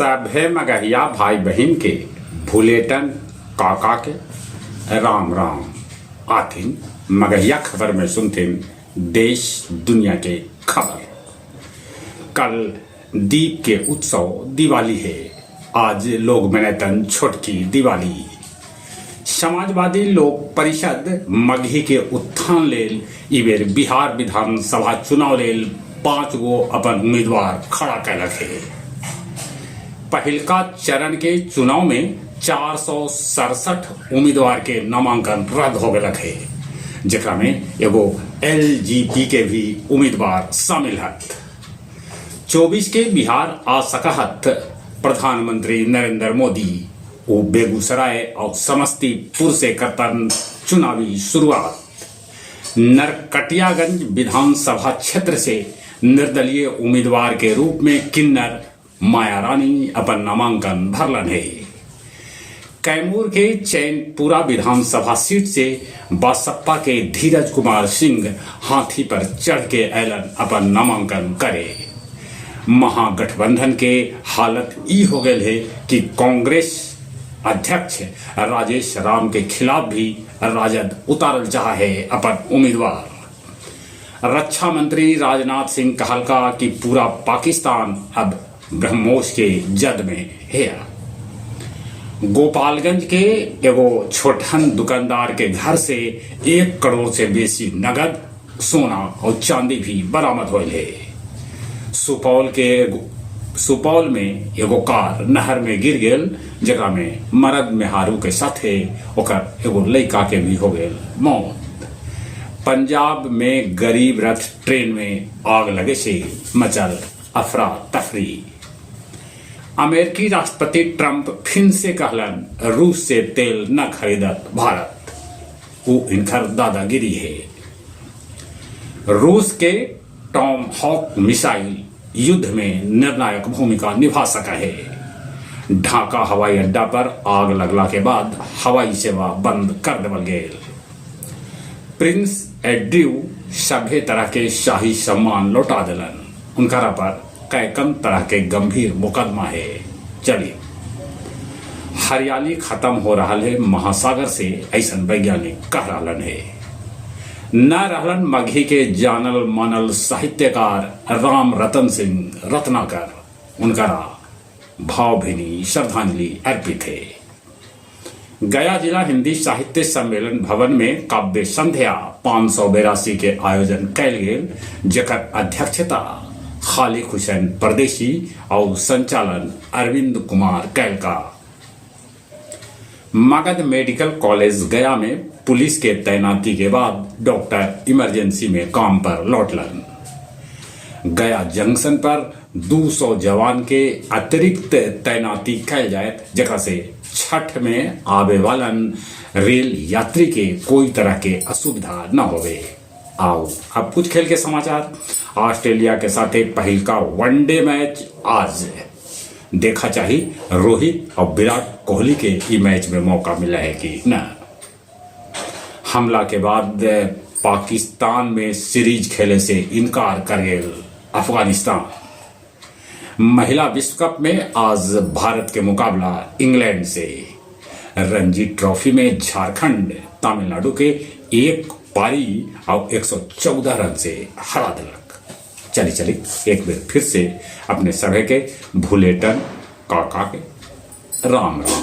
सभे मगहिया भाई बहिन के भुलेटन काका के राम राम। आथिन मगहिया खबर में सुनथिन देश दुनिया के खबर। कल दीप के उत्सव दिवाली है, आज लोग मनैतन छोटकी दिवाली। समाजवादी लोक परिषद मगही के उत्थान लेल ई बेर बिहार विधानसभा चुनाव लेल 5 गो अपन उम्मीदवार खड़ा कैलक हे। पहिलका चरण के चुनाव में 467 उम्मीदवार के नामांकन रद्द हो गेलक हे, जेकरा में एगो एलजीपी के भी उम्मीदवार शामिल हथ। 24 के बिहार आ सकहत प्रधानमंत्री नरेंद्र मोदी, वो बेगूसराय और समस्तीपुर से करतन चुनावी शुरुआत। नरकटियागंज विधानसभा क्षेत्र से निर्दलीय उम्मीदवार के रूप में किन्नर माया रानी अपन नामांकन भरलन है। कैमूर के चैनपुरा विधानसभा सीट से बासप्पा के धीरज कुमार सिंह हाथी पर चढ़ के ऐलन अपन नामांकन करे। महागठबंधन के हालत ई हो गए है कि कांग्रेस अध्यक्ष राजेश राम के खिलाफ भी राजद उतारल चाह है अपन उम्मीदवार। रक्षा मंत्री राजनाथ सिंह कहलका कि पूरा पाकिस्तान अब ब्रह्मोस के जद में है। गोपालगंज के एगो छोटहन दुकानदार के घर से 1 करोड़ से बेसी नगद सोना और चांदी भी बरामद होल है। सुपौल में एगो कार नहर में गिर गेल, जेकरा में मरद मेहारू के साथे ओकर एगो लड़का के भी हो गेल मौत। पंजाब में गरीब रथ ट्रेन में आग लगे से मचल अफरा तफरी। अमेरिकी राष्ट्रपति ट्रंप फिन से कहलन रूस से तेल न खरीदत भारत, वो इनकर दादागिरी है। रूस के टॉम हॉक मिसाइल युद्ध में निर्णायक भूमिका निभा सका है। ढाका हवाई अड्डा पर आग लगला के बाद हवाई सेवा बंद कर देवल गेल। प्रिंस एड्र्यू सभे तरह के शाही सम्मान लौटा दिलन, उनकरा पर कैकन तरह के गंभीर मुकदमा है। चलिए, हरियाली खत्म हो रहा है महासागर से, ऐसा वैज्ञानिक कह रहा है। न रहलन मगही के जानल मानल साहित्यकार राम रतन सिंह रत्नाकर, उनकरा भावभीनी श्रद्धांजलि अर्पित है। गया जिला हिंदी साहित्य सम्मेलन भवन में काव्य संध्या 582 के आयोजन कैल गेल, जेकर अध्यक्षता खालिक हुसैन परदेशी और संचालन अरविंद कुमार कैलका। मगध मेडिकल कॉलेज गया में पुलिस के तैनाती के बाद डॉक्टर इमरजेंसी में काम पर लौटलन। गया जंक्शन पर 200 जवान के अतिरिक्त तैनाती कैल जाए, जकरा से छठ में आवे वालन रेल यात्री के कोई तरह के असुविधा न होवे। आओ अब कुछ खेल के समाचार। ऑस्ट्रेलिया के साथ पहिलका वनडे मैच आज देखा चाहिए रोहित और विराट कोहली के ई मैच में मौका मिला है कि न। हमला के बाद पाकिस्तान में सीरीज खेले से इनकार कर गए अफगानिस्तान। महिला विश्व कप में आज भारत के मुकाबला इंग्लैंड से। रणजी ट्रॉफी में झारखंड तमिलनाडु के 1 पारी और 114 रन से हरा दिलक। चली चली एक बार फिर से अपने सभे के भुलेटन काका के राम राम।